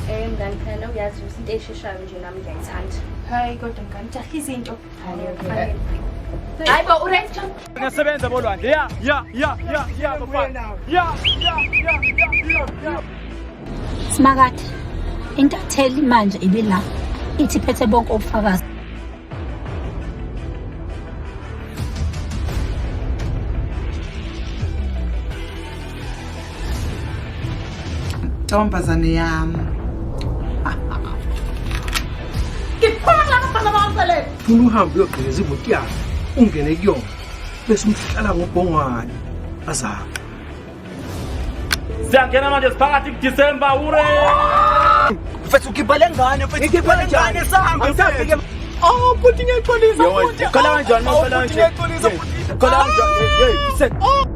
Mngani phela nokuyazi ukuthi into esheshayo nje nami ngiyayithanda. Hayi kodwa mngani jaha izinto. Hayi kufanele. Hayi bo uright John. Ngiyasebenza bolwandle. Ya ya ya ya ya bafana. Ya ya ya ya ya. Simakade, intatheli manje ibila ithi iphethe bonke ubufakazi. Ntombazane yami. Funa uhambe uyogqekeza imoto yakhe ungene kuyona bese umhlala ngobhongwane azabe. Siyangena manje siphakathi kuDecember ure. Mfethu ukhipha le ngane mfethu ukhipha le ngane sambe mfethu. Oh bhuti ngiyaxolisa bhuti. Ukhala kanjani Oh, ukhala bhuti kanje? ngiyaxolisa bhuti. Ukhala kanjani? Hey, set. Oh.